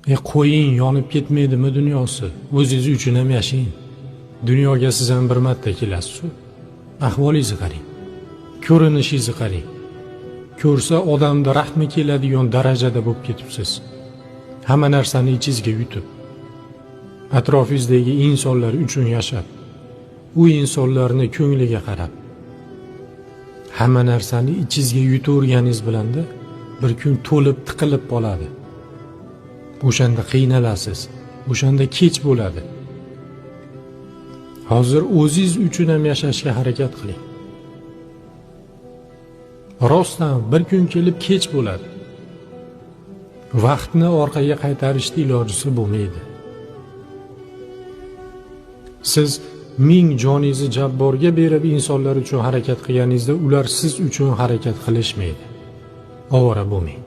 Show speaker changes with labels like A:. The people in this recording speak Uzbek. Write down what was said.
A: Qo'ying, yonib ketmaydimi dunyosi? O'zingiz uchun ham yashang. Dunyoga siz ham bir marta kelasiz-ku. Ahvolingizni qarang. Ko'rinishingizni qarang. Ko'rsa odamda rahmi keladigan darajada bo'lib ketibsiz. Hamma narsani ichingizga yutib, atrofingizdagi insonlar uchun yashab, u insonlarni ko'ngliga qarab, hamma narsani ichingizga yutaverganingiz bilanda bir kun to'lib tiqilib qoladi. O'shanda qiynalasiz, o'shanda kech bo'ladi. Hozir o'zingiz uchun ham yashashga harakat qiling. Rostdan bir kun kelib kech bo'ladi. Vaqtni orqaga qaytarishni ilojisi bo'lmaydi. Siz ming joningizni Jabborga berib insonlar uchun harakat qilganingizda ular siz uchun harakat qilishmaydi. Ovora bo'lmang.